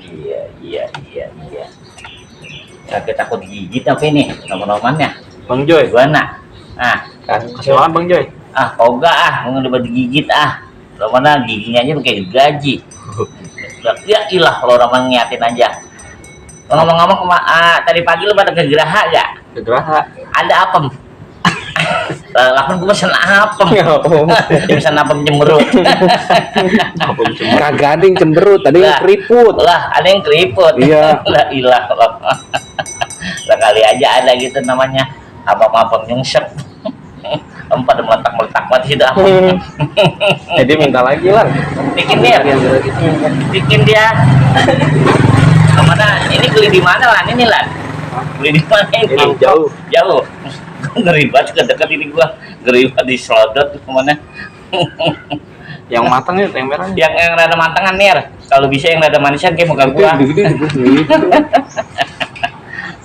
Iya, iya, iya, iya. Sakit takut digigit apa ini? Nomor-nomornya. Bang Joy. Gimana? Ah, Kasih makan Bang Joy. mau udah digigit Lo mana giginya aja pakai gaji. Ya ilah lo orang ngiatin aja. Ngomong-ngomong tadi pagi lo pada ke Geraha gak? Ke Geraha. Ada apem. Lapan gue pesen apem. Pesen apem cemberut. Kagak ada yang cemberut, tadi yang keriput. Lah, ada yang keriput. Iya. Lah ilah. Lah kali aja ada gitu namanya apem-apem nyungsep. Pada meletak-meletak mati sudah. Jadi minta lagi lah. Bikin dia. Bikin dia. Kemana? Ini beli di mana lah? Ini lah. Beli di mana ini? Jauh. Jauh. Ngeri banget dekat ini gua. Ngeri banget di Slodot kemana? Yang matang itu yang merah. Yang rada matangan nih. Kalau bisa yang rada manisan kayak muka gua.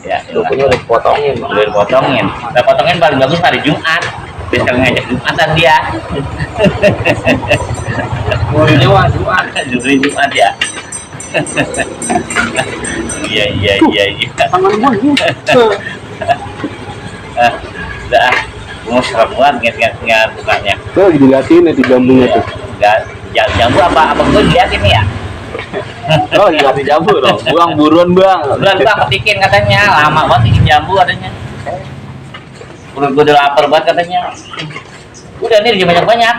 Ya, Pokoknya udah dipotongin. udah dipotongin. Udah potongin paling bagus hari Jumat. Biar kalian ngajak Jumatan dia. Muridnya wah Jumat. Judulnya Jumat ya. Iya iya iya iya. Tangan gua. Udah, gua mau serem banget nginget bukanya. Tuh lagi diliatin itu jambunya tuh. Enggak, jambu apa gua liatin ya. Oh iya di jambu dong. Buang buruan Bang. Bulan Bang petikin katanya, lama banget bikin jambu katanya. Gua udah lapar banget katanya. Udah nih banyak-banyak.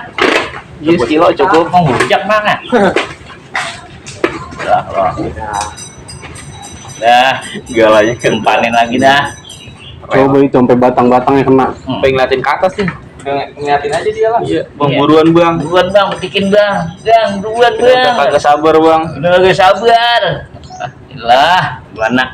10 kilo cukup. Mau bujak mana? Udah, loh. Dah, Galanya kempanin lagi dah. Coba itu sampai batang-batangnya kena. Pengen ngeliatin ke atas sih. Ngeliatin aja dia lah. Iya, Bang Iya. buruan Bang. Buruan Bang, petikin Bang. Buruan Udah Bang. kagak sabar Bang. Udah gak sabar. Lah, gimana?